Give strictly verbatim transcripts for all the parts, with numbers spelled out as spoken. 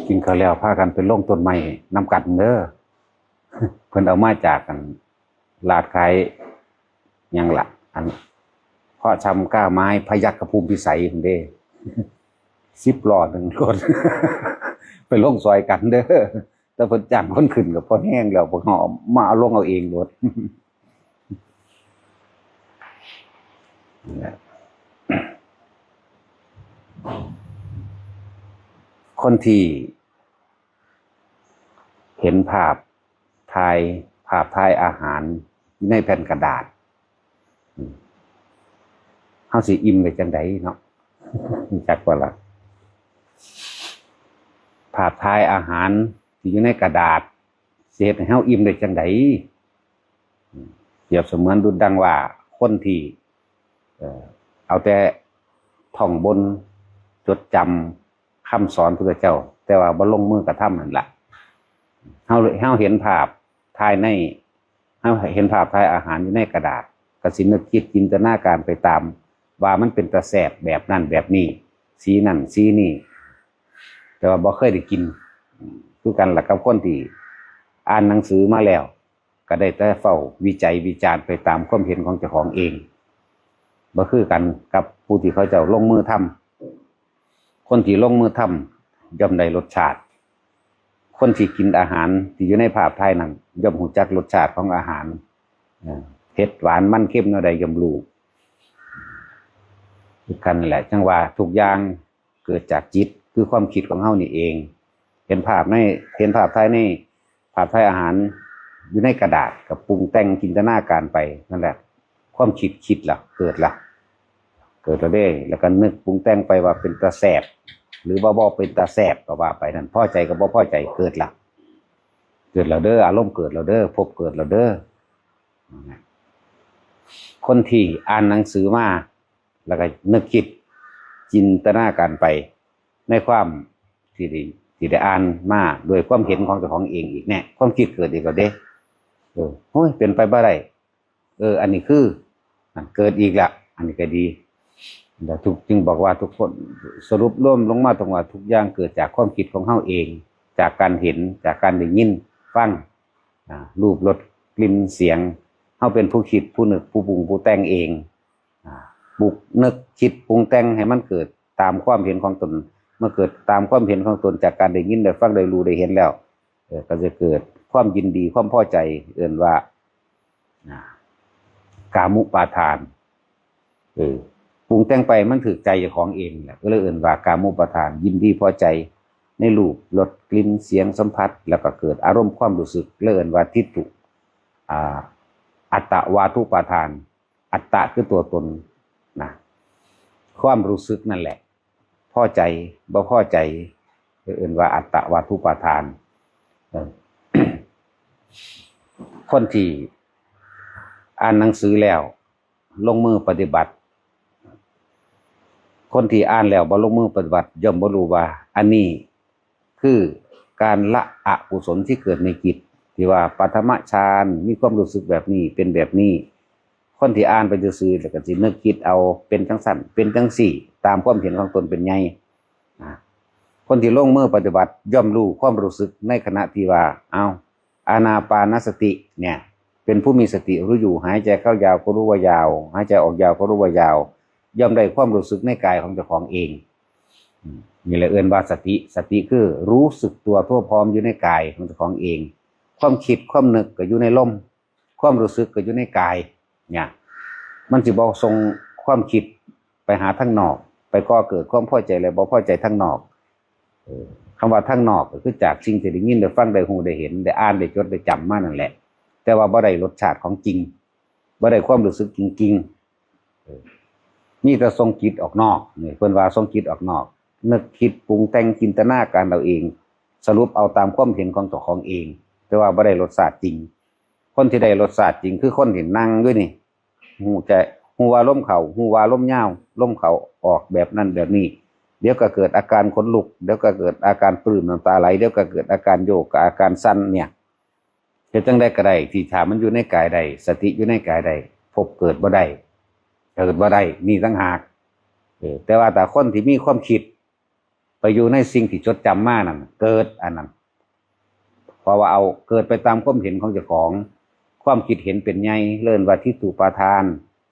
กินข้าวแล้วพากันไปลงต้นไม้นำกันเด้อ เพิ่นเอามาจากกันลาดขายหยังละ อัน เพาะชำกล้าไม้พยัคฆภูมิพิสัยหั่นเด้ สิบล้อหนึ่งรถ ไปลงซอยกันเด้อ แต่เพิ่นจ้างคนขึ้นก็พอแฮงแล้ว พวกเฮามาเอาลงเอาเองโลด คนที่เห็นภาพถ่าย ภาพถ่ายอาหารอยู่ในแผ่นกระดาษ อืม เฮาสิอิ่มได้จั่งใดเนาะ จักว่าล่ะ ภาพถ่ายอาหารที่อยู่ในกระดาษ สิเฮ็ดให้เฮาอิ่มได้จั่งใด อืม เปรียบเสมือนดุจดังว่าคนที่ เอ่อ เอาแต่ท่องบนจดจำคำสอนพุทธเจ้า แต่ว่าบ่ลงมือกระทำนั่นล่ะ เฮา เฮาเห็นภาพถ่ายใน เฮาเห็นภาพถ่ายอาหารอยู่ในกระดาษ ก็สินึกคิดจินตนาการไปตาม ว่ามันเป็นตาแซ่บแบบนั้นแบบนี้ สีนั่นสีนี่ แต่ว่าบ่เคยได้กิน อืม คือกันล่ะกับคนที่อ่านหนังสือมาแล้ว ก็ได้แต่เฝ้าวิจัยวิจารณ์ไปตามความเห็นของเจ้าของเอง บ่คือกันกับผู้ที่เขาเจ้าลงมือทำ คนที่ลงมือทำย่อมได้รสชาติ คนที่กินอาหารที่อยู่ในภาพถ่ายนั้นย่อมรู้จักรสชาติของอาหาร เอ่อ เผ็ดหวานมันเค็มแนวใดย่อมรู้ คือกันแหละ จั่งว่าทุกอย่างเกิดจากจิต คือความคิดของเฮานี่เอง เห็นภาพใน เห็นภาพถ่ายใน ภาพถ่ายอาหารอยู่ในกระดาษ ก็ปรุงแต่งจินตนาการไปนั่นแหละ ความคิดคิดละ เกิดละ เกิดแล้วเด้ แล้วก็นึกปรุงแต่งไปว่าเป็นตาแซ่บ หรือว่าบ่เป็นตาแซ่บก็ว่าไปนั่น พอใจกับบ่พอใจเกิดละ เกิดแล้วเด้อ อารมณ์เกิดแล้วเด้อ ภพเกิดแล้วเด้อ คนที่อ่านหนังสือมา แล้วก็นึกคิดจินตนาการไปในความที่ได้ ที่ได้อ่านมาโดยความเห็นของเจ้าของเองอีกแน่ ความคิดเกิดอีกแล้วเด้ เออ โอ้ย เป็นไปบ่ได้ เออ อันนี้คือ อ่ะ เกิดอีกละ อันนี้ก็ดี แล้วทุก จึงบอกว่าทุกคน สรุปรวมลงมาตรงว่าทุกอย่างเกิดจากความคิดของเฮาเอง จากการเห็น จากการได้ยิน ฟัง อ่า รูป รส กลิ่น เสียง เฮาเป็นผู้คิด ผู้นึก ผู้ปรุง ผู้แต่งเอง อ่า ปรุง นึก คิด ปรุงแต่งให้มันเกิดตามความเห็นของตน เมื่อเกิดตามความเห็นของตนจากการได้ยิน ได้ฟัง ได้รู้ ได้เห็นแล้ว เออ ก็จะเกิดความยินดี ความพอใจ เอิ้นว่า อ่า กามุปาทาน เออ ปรุงแต่งไปมันถืกใจเจ้าของเองแหละ ก็เลยเอิ้นว่ากามุปาทาน ยินดีพอใจในรูป รส กลิ่น เสียง สัมผัส แล้วก็เกิดอารมณ์ความรู้สึก เลยเอิ้นว่าทิฏฐุ อ่า อัตตวาทุปาทาน อัตตะคือตัวตนนะ ความรู้สึกนั่นแหละ พอใจ บ่พอใจ เอิ้นว่าอัตตวาทุปาทาน เออ คนที่อ่านหนังสือแล้ว ลงมือปฏิบัติ คนที่อ่านแล้วบ่ลงมือปฏิบัติ ย่อมบ่รู้ว่าอันนี้คือการละอกุศลที่เกิดในจิต ที่ว่าปฐมฌานมีความรู้สึกแบบนี้ เป็นแบบนี้ คนที่อ่านไปซื่อๆ แล้วก็สินึกคิดเอา เป็นจั่งซั้น เป็นจั่งซี้ ตามความเห็นของตนเป็นใหญ่ อ่า คนที่ลงมือปฏิบัติย่อมรู้ความรู้สึกในขณะที่ว่า เอา อานาปานสติเนี่ย เป็นผู้มีสติรู้อยู่ หายใจเข้ายาวก็รู้ว่ายาว หายใจออกยาวก็รู้ว่ายาว ย่อมได้ความรู้สึกในกายของเจ้าของเอง อืม นี่แหละเอิ้นว่าสติ สติคือรู้สึกตัวทั่วพร้อมอยู่ในกายของเจ้าของเอง ความคิดความนึกก็อยู่ในลม ความรู้สึกก็อยู่ในกาย เนี่ย มันสิบ่ส่งความคิดไปหาทางนอก ไปก่อเกิดความพอใจและบ่พอใจทางนอก เออ คำว่าทางนอกก็คือจากสิ่งที่ได้ยิน ได้ฟัง ได้ฮู้ ได้เห็น ได้อ่าน ได้จด ได้จำมานั่นแหละ แต่ว่าบ่ได้รสชาติของจริง บ่ได้ความรู้สึกจริงๆ เออ มีแต่ส่งจิตออกนอก นี่เพิ่นว่าส่งจิตออกนอก นึกคิดปรุงแต่งจินตนาการเอาเอง สรุปเอาตามความเห็นของเจ้าของเอง แต่ว่าบ่ได้รสชาติจริง คนที่ได้รสชาติจริงคือคนที่นั่งอยู่นี่ ฮู้ใจ ฮู้ว่าลมเข้า ฮู้ว่าลมยาว ลมเข้าออกแบบนั้นแบบนี้ เดี๋ยวก็เกิดอาการขนลุก เดี๋ยวก็เกิดอาการปลื้มน้ำตาไหล เดี๋ยวก็เกิดอาการโยก กับอาการสั่นเนี่ย เฮ็ดจั่งใดก็ได้ ที่ถ้ามันอยู่ในกายได้ สติอยู่ในกายได้ ภพเกิดบ่ได้ เกิดบ่ได้ นี่ต่างหาก เออ แต่ว่าถ้าคนที่มีความคิด ไปอยู่ในสิ่งที่จดจำมานั่น เกิดอันนั้น เพราะว่าเอาเกิดไปตามความเห็นของเจ้าของ ความคิดเห็นเป็นใหญ่ เอิ้นว่าทิฏฐูปาทาน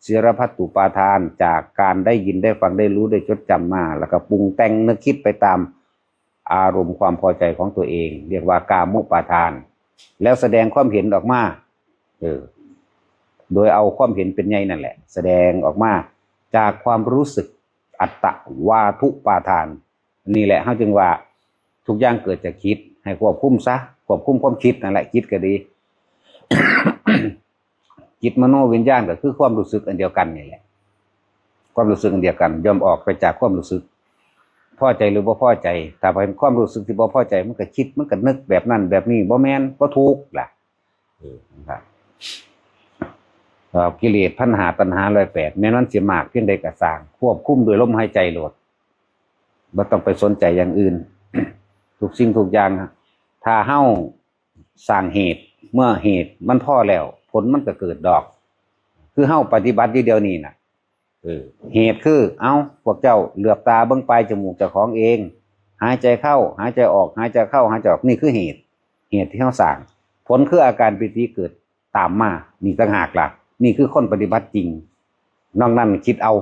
สีลพัตถูปาทาน จากการได้ยินได้ฟังได้รู้ได้จดจำมา แล้วก็ปรุงแต่งนึกคิดไปตามอารมณ์ความพอใจของตัวเอง เรียกว่ากามุปาทาน แล้วแสดงความเห็นออกมา เออ โดยเอาความเห็นเป็นใหญ่นั่นแหละ แสดงออกมาจากความรู้สึก อัตตวาทุปาทาน นี่แหละเขาจึงว่าทุกอย่างเกิดจากจิต ให้ควบคุมซะ ควบคุมความคิดนั่นแหละ จิตก็ดี จิตมโนวิญญาณก็คือความรู้สึกอันเดียวกันนี่แหละ ความรู้สึกอันเดียวกัน ย่อมออกไปจากความรู้สึก พอใจหรือบ่พอใจ ถ้าเป็นความรู้สึกที่บ่พอใจ มันก็คิด มันก็นึกแบบนั้นแบบนี้ บ่แม่น บ่ถูกล่ะ เออ นะครับ เอ่อ กิเลสพันห้าตัณหาร้อยแปด แม้นมันสิมากเพียงใดก็ซ่าง ควบคุมด้วยลมหายใจโลด บ่ต้องไปสนใจอย่างอื่น ทุกสิ่งทุกอย่าง ถ้าเฮาสร้างเหตุ เมื่อเหตุมันพอแล้ว ผลมันก็เกิดดอก คือเฮาปฏิบัติอยู่เดี๋ยวนี้น่ะ เออ เหตุคือ เอ้า พวกเจ้าเหลือบตาเบิ่งปลายจมูกเจ้าของเอง หายใจเข้า หายใจออก หายใจเข้า หายใจออก นี่คือเหตุ เหตุที่เฮาสร้าง ผลคืออาการปีติเกิดตามมา นี่ต่างหากล่ะ นี่คือคนปฏิบัติจริง นอกนั้นคิดเอา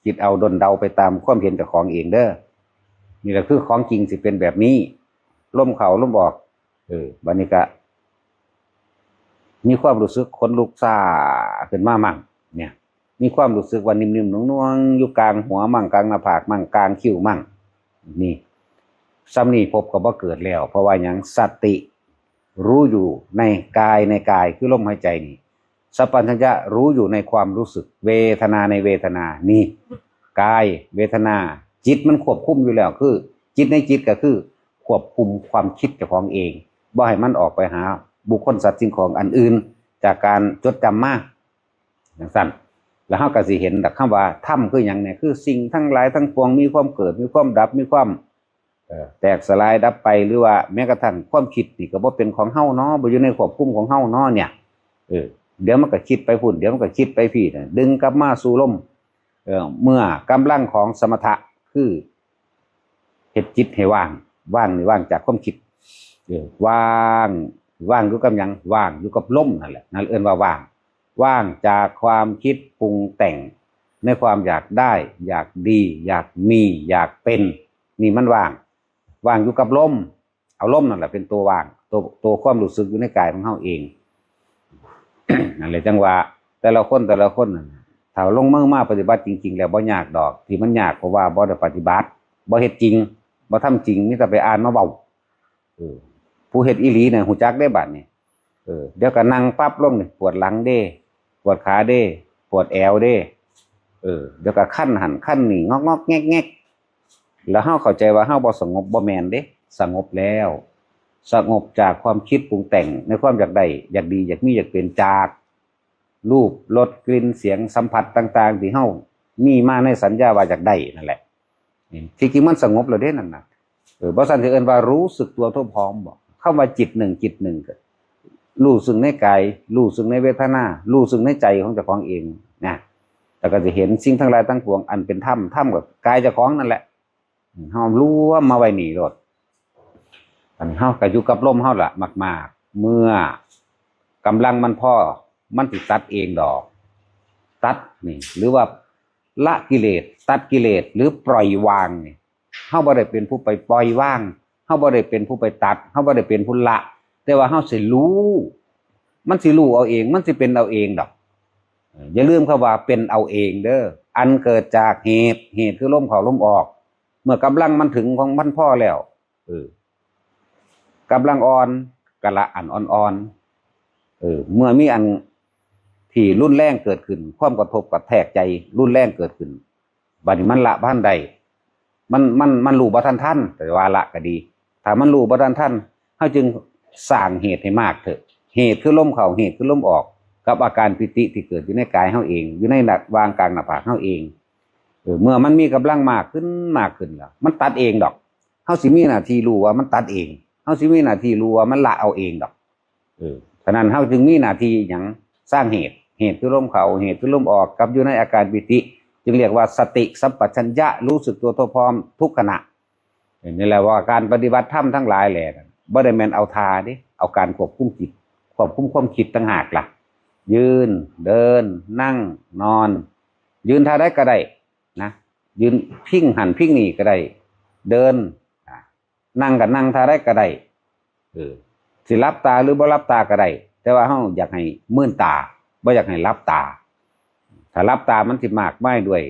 คิดเอาด้นเดาไปตามความเห็นเจ้าของเองเด้อ นี่แหละคือของจริงสิเป็นแบบนี้ ลมเข้าลมออก เออ บัดนี้ก็ มีความรู้สึกขนลุกซ่าขึ้นมามั่ง เนี่ย มีความรู้สึกว่านิ่มๆหน่วงๆอยู่กลางหัวมั่ง กลางหน้าผากมั่ง กลางคิ้วมั่ง นี่ ส่ำนี้ภพก็บ่เกิดแล้ว เพราะว่าหยัง สติรู้อยู่ในกาย ในกายคือลมหายใจนี่ สัมปชัญญะรู้อยู่ในความรู้สึก เวทนาในเวทนา นี่ กาย เวทนา จิตมันควบคุมอยู่แล้ว คือ จิตในจิตก็คือ ควบคุมความคิดเจ้าของเอง บ่ให้มันออกไปหาบุคคลสัตว์สิ่งของอันอื่น จากการจดจำมา จั่งซั้น แล้วเฮาก็สิเห็นดอก คำว่าธรรมคือหยังเนี่ย คือสิ่งทั้งหลายทั้งปวงมีความเกิด มีความดับ มีความ เอ่อ แตกสลายดับไป หรือว่าแม้กระทั่งความคิดนี่ก็บ่เป็นของเฮาเนาะ บ่อยู่ในควบคุมของเฮาเนาะเนี่ย เออ เดี๋ยวมันก็คิดไปพุ้น เดี๋ยวมันก็คิดไปพี้นะ ดึงกลับมาสู่ลม เอ่อ เมื่อกำลังของสมถะ คือ เฮ็ดจิตให้ว่าง ว่างนี่ว่างจากความคิด เออ ว่าง ว่างอยู่กับหยัง ว่างอยู่กับลมนั่นแหละ นั่นเอิ้นว่าว่าง ว่างจากความคิดปรุงแต่ง ในความอยากได้ อยากดี อยากมี อยากเป็น นี่มันว่าง ว่างอยู่กับลม เอาลมนั่นแหละเป็นตัวว่าง ตัว ตัวความรู้สึกอยู่ในกายของเฮาเอง นั่นแหละจั่งว่า แต่ละคน แต่ละคนน่ะ ถ้าลงมือมาปฏิบัติจริงๆแล้วบ่ยากดอก ที่มันยากเพราะว่าบ่ได้ปฏิบัติ บ่เฮ็ดจริง บ่ทำจริง มีแต่ไปอ่านมาเว้า เออ ผู้เฮ็ดอีหลีเนี่ยฮู้จักเด้บัดนี้ เออ เดี๋ยวก็นั่งปั๊บลงนี่ ปวดหลังเด้ ปวดขาเด้ ปวดแอวเด้ เออ เดี๋ยวก็คันหั่นคันนี่ งอกๆแงกๆ แล้วเฮาเข้าใจว่าเฮาบ่สงบ บ่แม่นเด้ สงบแล้ว สงบจากความคิดปรุงแต่ง ในความอยากได้ อยากดี อยากมี อยากเป็น จากรูป รส กลิ่น เสียง สัมผัสต่างๆ ที่เฮามีมาในสัญญาว่าอยากได้นั่นแหละ นี่ ที่จริงมันสงบแล้วเด้นั่นน่ะ เออ บ่ซั้นสิเอิ้นว่ารู้สึกตัวทั่วพร้อมบ่ คำว่าจิตหนึ่ง จิตหนึ่งก็ รู้ซึ่งในกาย รู้ซึ่งในเวทนา รู้ซึ่งในใจของเจ้าของเองนะ แล้วก็สิเห็นสิ่งทั้งหลายทั้งปวงอันเป็นธรรม ธรรมก็กายเจ้าของนั่นแหละ เฮารวมมาไว้นี่โลด อันเฮาก็อยู่กับลมเฮาล่ะมากๆ เมื่อกำลังมันพอ มันสิตัดเองดอก ตัดนี่ หรือว่าละกิเลส ตัดกิเลส หรือปล่อยวางนี่ เฮาบ่ได้เป็นผู้ไปปล่อยวาง เฮาบ่ได้เป็นผู้ไปตัด เฮาบ่ได้เป็นผู้ละ แต่ว่าเฮาสิรู้ มันสิรู้เอาเอง มันสิเป็นเอาเองดอก เออ อย่าลืมคำว่าเป็นเอาเองเด้อ อันเกิดจากเหตุ เหตุคือลมเข้าลมออก เมื่อกำลังมันถึงของมันพอแล้ว เออ กำลังอ่อน กะละอันอ่อนๆ เออ เมื่อมีอันที่รุนแรงเกิดขึ้น ความกระทบกระแทกใจรุนแรงเกิดขึ้น บัดนี้มันละบ่ทันได้ มัน มัน มันรู้บ่ทันทัน แต่ว่าละก็ดี ถ้ามันรู้บ่ทันทัน เฮาจึงสร้างเหตุให้มากเถอะ เหตุคือลมเข้า เหตุคือลมออก กับอาการปีติที่เกิดอยู่ในกายเฮาเอง อยู่ในระหว่างกลางหน้าผากเฮาเอง เออ เมื่อมันมีกำลังมากขึ้น มากขึ้นแล้ว มันตัดเองดอก เฮาสิมีหน้าที่รู้ว่ามันตัดเอง เฮาสิมีหน้าที่รู้ว่ามันละเอาเองดอก เออ ฉะนั้นเฮาจึงมีหน้าที่หยัง สร้างเหตุ เหตุคือลมเข้า เหตุคือลมออก กับอยู่ในอาการปีติ จึงเรียกว่าสติสัมปชัญญะ รู้สึกตัวทั่วพร้อมทุกขณะ นี่แหละว่าการปฏิบัติธรรมทั้งหลายแหละบ่ได้แม่นเอาท่าเด้ เอาการควบคุมจิต ควบคุมความคิดต่างหากล่ะ ยืน เดิน นั่ง นอน ยืนท่าใดก็ได้นะ ยืนพิงหันพิงนี่ก็ได้ เดิน อ่า นั่งก็นั่งท่าใดก็ได้ เออ สิหลับตาหรือบ่หลับตาก็ได้ แต่ว่าเราอยากให้มืนตา บ่อยากให้หลับตา ถ้าหลับตามันสิมากมายด้วย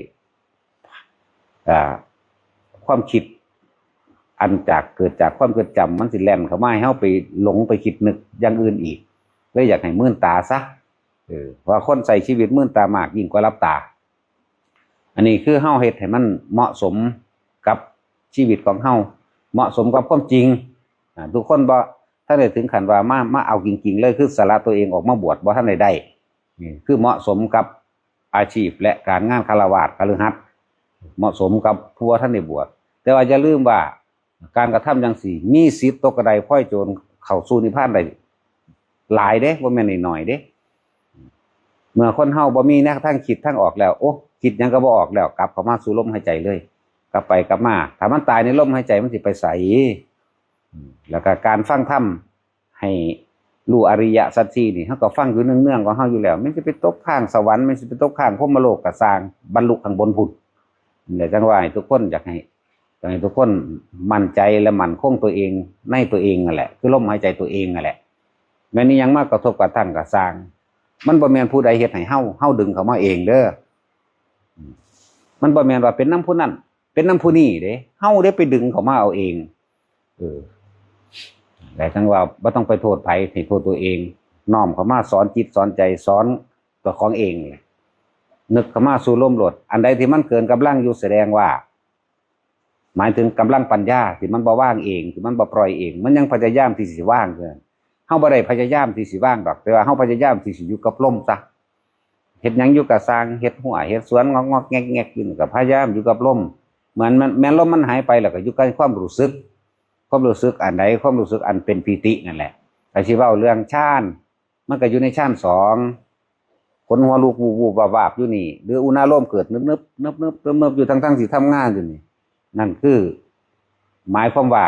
อ่า ความคิด อันจากเกิดจากความจดจำ มันสิแล่นเข้ามาให้เราไปหลงไปคิดนึกอย่างอื่นอีก เลยอยากให้มืนตาซะ เออ ว่าคนใช้ชีวิตมืนตามากยิ่งกว่าหลับตา อันนี้คือเฮาเฮ็ดให้มันเหมาะสมกับชีวิตของเฮา เหมาะสมกับความจริง อ่า ทุกคนบ่ทันได้ถึงขั้นว่ามา มาเอาจริงๆเลย คือสละตัวเองออกมาบวช บ่ทันได้ได้ นี่คือเหมาะสมกับอาชีพและการงานฆราวาสคฤหัสถ์ เหมาะสมกับผู้บ่ทันได้บวช แต่ว่าอย่าลืมว่าการกระทำจั่งซี้ มีสิทธิ์ตกกระไดพลอยโจรเข้าสู่นิพพานได้หลายเด้ บ่แม่นน้อยๆเด้ เมื่อคนเฮาบ่มีแนวทางคิดทางออกแล้ว โอ้ คิดหยังก็บ่ออกแล้ว กลับเข้ามาสู่ลมหายใจเลย กลับไปกลับมา ถ้ามันตายในลมหายใจมันสิไปไส อืม แล้วก็การฟังธรรมให้รู้อริยสัจสี่นี่ เฮาก็ฟังอยู่เนืองๆของเฮาอยู่แล้ว มันสิไปตกข้างสวรรค์ มันสิไปตกข้างพรหมโลกก็ซ่าง บรรลุข้างบนพุ้น นี่แหละจั่งว่าให้ทุกคนอยากให้ อยากให้ทุกคนมั่นใจและมั่นคงตัวเองในตัวเองนั่นแหละ คือลมหายใจตัวเองนั่นแหละ แม่นอิหยังมากระทบกระทั่งก็ซ่าง มันบ่แม่นผู้ใดเฮ็ดให้เฮา เฮาดึงเข้ามาเองเด้อ อืม มันบ่แม่นว่าเป็นนำผู้นั้น เป็นนำผู้นี้เด้ เฮาเด้ไปดึงเข้ามาเอาเอง เออ แต่จั่งว่าบ่ต้องไปโทษไผ ให้โทษตัวเอง น้อมเข้ามาสอนจิตสอนใจ สอนตัวของเองเลย นึกเข้ามาสู่ลมโลด อันใดที่มันเกินกำลังอยู่แสดงว่า หมายถึงกำลังปัญญาที่มันบ่วางเอง ที่มันบ่ปล่อยเอง มันยังพยายามที่สิวางอยู่นั่น เฮาบ่ได้พยายามที่สิวางดอก แต่ว่าเฮาพยายามที่สิอยู่กับลมซะ เฮ็ดหยังอยู่ก็ซ่าง เฮ็ดฮั้วเฮ็ดสวนงอกๆแงกๆอยู่นี่ก็พยายามอยู่กับลม เหมือนมัน แม่นลมมันหายไปแล้วก็อยู่กับความรู้สึก ความรู้สึกอันใด ความรู้สึกอันเป็นปีตินั่นแหละ ก็สิเว้าเรื่องฌาน มันก็อยู่ในฌานสอง ขนหัวลุกวูบๆวาบๆอยู่นี่ หรืออุณาโลมเกิดนึบๆนึบๆนึบๆอยู่ทั้งๆที่ทำงานอยู่นี่ นั่นคือ หมายความว่า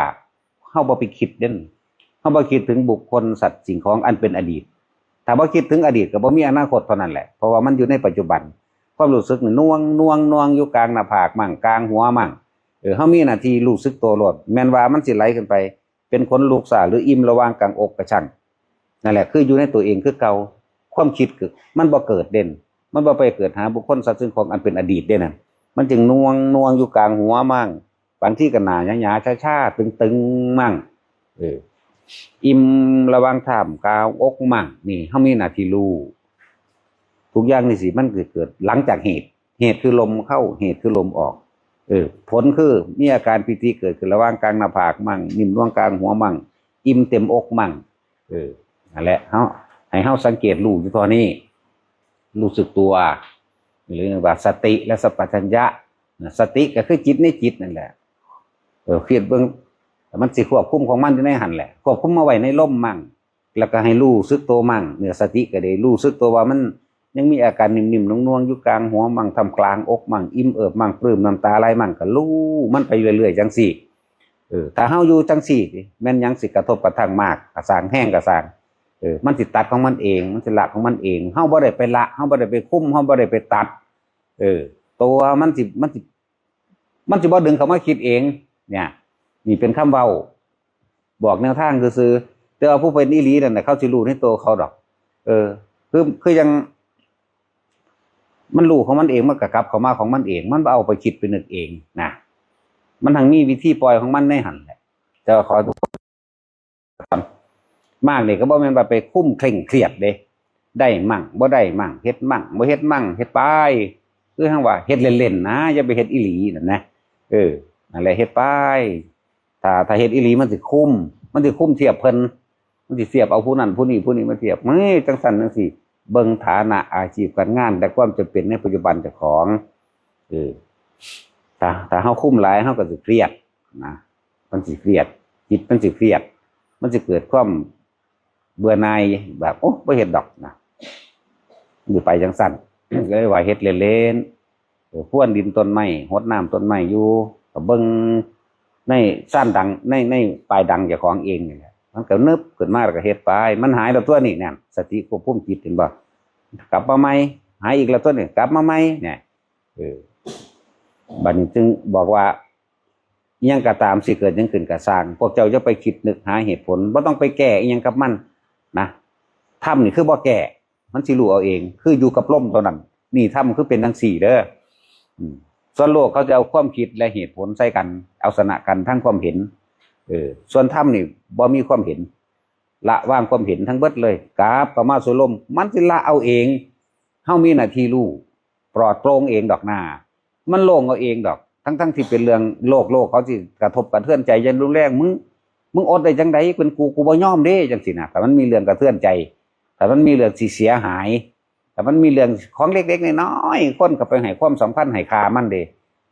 เฮาบ่ไปคิดเด้น เฮาบ่คิดถึงบุคคลสัตว์สิ่งของอันเป็นอดีต ถ้าบ่คิดถึงอดีตก็บ่มีอนาคตเท่านั้นแหละ เพราะว่ามันอยู่ในปัจจุบัน ความรู้สึกนี่น่วงน่วงน่วงอยู่กลางหน้าผากมั่ง กลางหัวมั่ง เออ เฮามีหน้าที่รู้สึกตัวโลด แม่นว่ามันสิไหลขึ้นไป เป็นขนลุกซ่าหรืออิ่มระหว่างกลางอกกระชัง นั่นแหละ คืออยู่ในตัวเองคือเก่า ความคิดคือมันบ่เกิดเด่น มันบ่ไปเกิดหาบุคคลสัตว์สิ่งของอันเป็นอดีตเด้นั่น มันจึงน่วงน่วงอยู่กลางหัวมั่ง บางทีก็หน้าหยาๆชาๆตึงๆมั่ง เออ อิ่มระหว่างท่ามกลางอกมั่ง นี่เฮามีหน้าที่รู้ ทุกอย่างนี่สิมันเกิด เกิดหลังจากเหตุ เหตุคือลมเข้า เหตุคือลมออก เออ ผลคือมีอาการปีติเกิดขึ้นระหว่างกลางหน้าผากมั่ง นิ่มน่วงกลางหัวมั่ง อิ่มเต็มอกมั่ง เออ นั่นแหละ เฮา ให้เฮาสังเกตรู้อยู่เท่านี้ รู้สึกตัว หรือว่าสติและสัมปชัญญะนะ สติก็คือจิตในจิตนั่นแหละ เออ คิดเบิ่ง มันสิควบคุมของมันอยู่ในหั่นแหละ ควบคุมมาไว้ในลมมั่ง แล้วก็ให้รู้สึกตัวมั่ง เนี่ย สติก็ได้รู้สึกตัวว่ามันยังมีอาการนิ่มๆน่วงๆอยู่กลางหัวมั่ง ท่ามกลางอกมั่ง อิ่มเอิบมั่ง ปลื้มน้ำตาไหลมั่ง ก็รู้มันไปเรื่อยๆจั่งซี้ เออ ถ้าเฮาอยู่จั่งซี้ แม่นหยังสิกระทบกระทั่งมาก กระซ่าง แฮงกระซ่าง เออ มันสิตัดของมันเอง มันสิละของมันเอง เฮาบ่ได้ไปละ เฮาบ่ได้ไปคุม เฮาบ่ได้ไปตัด เออ ตัวมันสิ มันสิ มันสิบ่ดึงเข้ามาคิดเอง เนี่ย นี่เป็นคำเว้า บอกแนวทางซื่อๆ แต่ว่าผู้เป็นอีหลีนั่นน่ะ เขาสิรู้ในตัวเขาดอก เออ คือ คือยัง มันรู้ของมันเอง มันก็กลับเข้ามาของมันเอง มันบ่เอาไปคิดไปนึกเองนะ มันทั้งมีวิธีปล่อยของมันในหั่นแหละ แต่ว่าขอให้ทุกคน มากนี่ก็บ่แม่นว่าไปคุมเคร่งเครียดเด้ ได้มั่ง บ่ได้มั่ง เฮ็ดมั่ง บ่เฮ็ดมั่ง เฮ็ดไป คือหั้งว่าเฮ็ดเล่นๆนะ อย่าไปเฮ็ดอีหลีนั่นนะ เออ นั่นแหละ เฮ็ดไป ถ้า ถ้าเฮ็ดอีหลีมันสิคุม มันสิคุมเทียบเพิ่น มันสิเทียบเอาผู้นั้นผู้นี้ผู้นี้มาเทียบ เฮ้ย จั่งซั้นจั่งซี้ เบิ่งฐานะอาชีพการงาน และความจำเป็นในปัจจุบันเจ้าของ เออ ถ้า ถ้าเฮาคุมหลาย เฮาก็สิเครียดนะ มันสิเครียด จิตมันสิเครียด มันสิเกิดความเบื่อหน่ายแบบ โอ้ บ่เฮ็ดดอกนะ มันสิไปจั่งซั้น ก็เลยว่าเฮ็ดเล่นๆ เออ พรวนดินต้นไม้ หดน้ำต้นไม้อยู่ ก็เบิ่ง ในซ่านดัง ใน ในปลายดังเจ้าของเองนี่แหละ มันก็นึบขึ้นมาแล้วก็เฮ็ดไป มันหายแล้วตัวนี่ นั่น สติควบคุมจิต เห็นบ่ กลับมาใหม่ หายอีกแล้วตัวนี่ กลับมาใหม่ เนี่ย เออ บัดนี้จึงบอกว่า อิหยังก็ตามสิเกิดหยังขึ้นก็ซ่าง พวกเจ้าอย่าไปคิดนึกหาเหตุผล บ่ต้องไปแก้อิหยังกับมันนะ ธรรมนี่คือบ่แก้ มันสิรู้เอาเอง คืออยู่กับลมเท่านั้น นี่ธรรมคือเป็นจั่งซี้เด้อ อืม ส่วนโลกเขาจะเอาความคิดและเหตุผลใส่กัน เอาชนะกันทางความเห็น เออ ส่วนธรรมนี่บ่มีความเห็น ละวางความเห็นทั้งเบิดเลย กลับเข้ามาสู่ลม มันสิละเอาเอง เฮามีหน้าที่รู้ ปลอดโปร่งเองดอกนา มันโล่งเอาเองดอก ทั้งๆที่เป็นเรื่องโลก โลกเขาสิกระทบกระเทือนใจอย่างรุนแรง มึง มึงอดได้จั่งใด เป็นกู กูบ่ยอมเด้ จั่งซี้นะ แต่มันมีเรื่องกระเทือนใจ แต่มันมีเรื่องสิเสียหาย แต่มันมีเรื่องของเล็กๆน้อยๆ คนก็ไปให้ความสำคัญให้ค่ามันเด้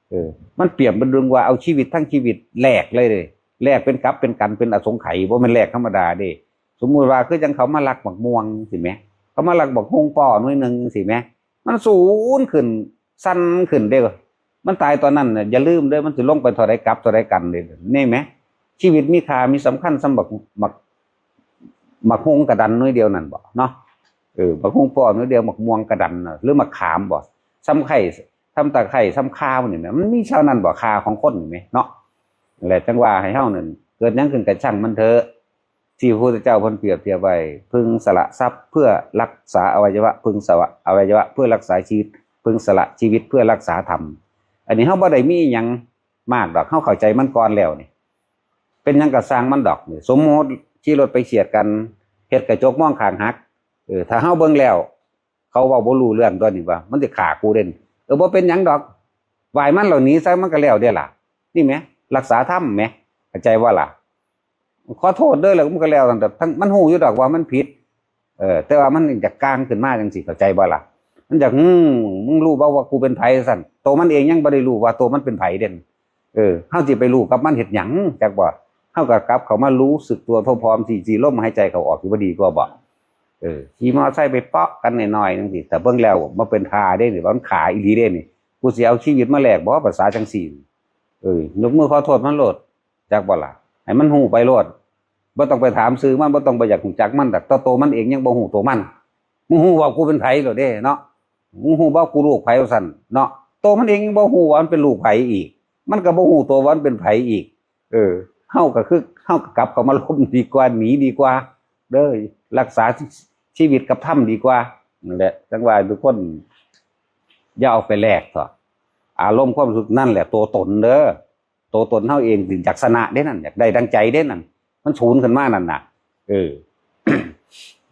เออ มันเปรียบเป็นเรื่องว่าเอาชีวิตทั้งชีวิตแลกเลยเด้ แลกเป็นกับเป็นกัน เป็นอสงไขย บ่แม่นแลกธรรมดาเด้ สมมุติว่าคือจั่งเขามาลักบักม่วงสิแหม เขามาลักบักฮุ่งป้อหน่วยหนึ่งสิแหม มันสูงขึ้น สั่นขึ้นเด้อ มันตายตอนนั้นน่ะ อย่าลืมเด้อ มันสิลงไปเท่าใดกับเท่าใดกันเด้ นี่แหม ชีวิตมีค่ามีสำคัญส่ำบัก บัก บักฮุ่งกระดันหน่วยเดียวนั่นบ่เนาะ เออ บักฮุ่งป้อหน่วยเดียว บักม่วงกระดันน่ะ หรือบักขามบ่ ส่ำไข่ ส่ำตะไคร้ ส่ำข่านี่แหม มันมีเท่านั้นบ่ ค่าของคนนี่แหมเนาะ นั่นแหละ จั่งว่าให้เฮานั่น เกิดหยังขึ้นก็ช่างมันเถอะ ที่พระพุทธเจ้าเพิ่นเปรียบเทียบไว้ พึงสละทรัพย์เพื่อรักษาอวัยวะ พึงสละอวัยวะเพื่อรักษาชีวิต พึงสละชีวิตเพื่อรักษาธรรม อันนี้เฮาบ่ได้มีอิหยังมากดอก เฮาเข้าใจมันก่อนแล้วนี่ เป็นหยังก็ซ่างมันดอกนี่ สมมุติขี่รถไปเฉียดกัน เฮ็ดกระจกมองข้างหัก เออ ถ้าเฮาเบิ่งแล้ว เขาเว้าบ่รู้เรื่องตัวนี้ว่า มันสิฆ่ากูเด้ เออ บ่เป็นหยังดอก ไหว้มันแล้วหนีซะ มันก็แล้วเด้ล่ะ นี่แหม รักษาธรรมแหม เข้าใจบ่ล่ะ ขอโทษเด้อ แล้วมันก็แล้ว แต่ทั้ง มันฮู้อยู่ดอกว่ามันผิด เออ แต่ว่ามันอยากก้างขึ้นมาจั่งซี้ เข้าใจบ่ล่ะ มันอยาก อืม มึงรู้บ่ว่ากูเป็นไผ ซั่น ตัวมันเองยังบ่ได้รู้ว่าตัวมันเป็นไผเด้ เออ เฮาสิไปรู้กับมันเฮ็ดหยัง จักบ่ เฮาก็กลับเข้ามารู้สึกตัวพร้อมๆ สิ สิลมหายใจเข้าออกสิบ่ดีกว่าบ่ เออ ขี่มอไซค์ไปเปาะกันหน่อยๆ จั่งซี้ แต่เบิ่งแล้วบ่เป็นท่าเด้นี่ มันฆ่าอีหลีเด้นี่ กูสิเอาชีวิตมาแลกบ่ ภาษาจั่งซี้ เออ ยกมือขอโทษมันโลด จักบ่ล่ะ ให้มันฮู้ไปโลด บ่ต้องไปถามชื่อมัน บ่ต้องไปอยากรู้จักมัน แต่ตัวมันเองยังบ่ฮู้ตัวมัน มึงฮู้ว่ากูเป็นไผโลดเด้เนาะ มึงฮู้บ่กูลูกไผ ว่าซั่นเนาะ ตัวมันเองยังบ่ฮู้ว่ามันเป็นลูกไผอีก มันก็บ่ฮู้ตัวว่ามันเป็นไผอีก เออ เฮาก็คือ เฮาก็กลับเข้ามาลมดีกว่า หนีดีกว่า เด้อ รักษาชีวิตกับธรรมดีกว่า นั่นแหละ จั่งว่าทุกคน อย่าเอาไปแลกเถาะ อารมณ์ความรู้สึกนั่นแหละตัวตนเด้อ ตัวตนเฮาเองสิอยากชนะเด้นั่น อยากได้ดังใจเด้นั่น มันสูญขึ้นมานั่นน่ะ เออ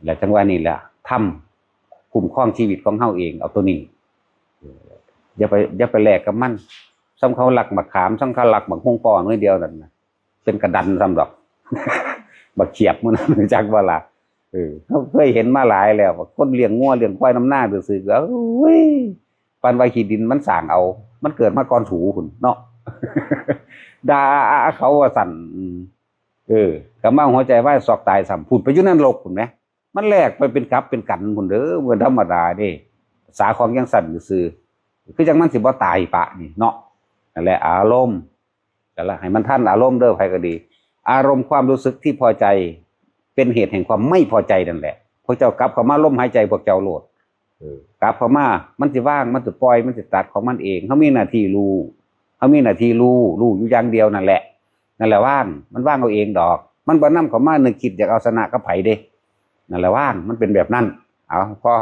แล้วจั่งว่านี่แหละ ธรรมคุ้มครองชีวิตของเฮาเอง เอาตัวนี้ อย่าไป อย่าไปแลกกับมัน ส่ำเขาลักบักขาม ส่ำเขาลักบักฮุ่งป้อหน่วยเดียวนั่นน่ะ เป็นกระดันส่ำดอก บักเขียบมัน จักบ่ล่ะ เออ เฮาเคยเห็นมาหลายแล้ว คนเลี้ยงงัวเลี้ยงควายนำนาซื่อๆ ก็ โอ้ย ปานว่าขี้ดินมันสร้างเอา มันเกิดมาก่อนสูพุ้นเนาะ ด่าเขาว่าซั่น อืม เออ ก็มาหัวใจวายซอกตายซ้ำ พุ้นไปอยู่นรกพุ้นแหม มันแลกไปเป็นกับเป็นกันพุ้นเด้อ บ่ธรรมดาเด้ สาของจั่งซั่นซื่อๆ คือจั่งมันสิบ่ตายปะนี่เนาะ นั่นแหละ อารมณ์ ก็ละให้มันทันอารมณ์เด้อ ไผก็ดี อารมณ์ความรู้สึกที่พอใจ เป็นเหตุแห่งความไม่พอใจนั่นแหละ พวกเจ้ากลับเข้ามาลมหายใจพวกเจ้าโลด เออ กลับเข้ามา มันสิวาง มันสิปล่อย มันสิตัดของมันเอง เฮามีหน้าที่รู้ เฮามีหน้าที่รู้ รู้อยู่อย่างเดียวนั่นแหละ นั่นแหละวาง มันวางเอาเองดอก มันบ่นำเข้ามานึกคิดอยากเอาชนะกับไผเด้ นั่นแหละวาง มันเป็นแบบนั้น เอา พอ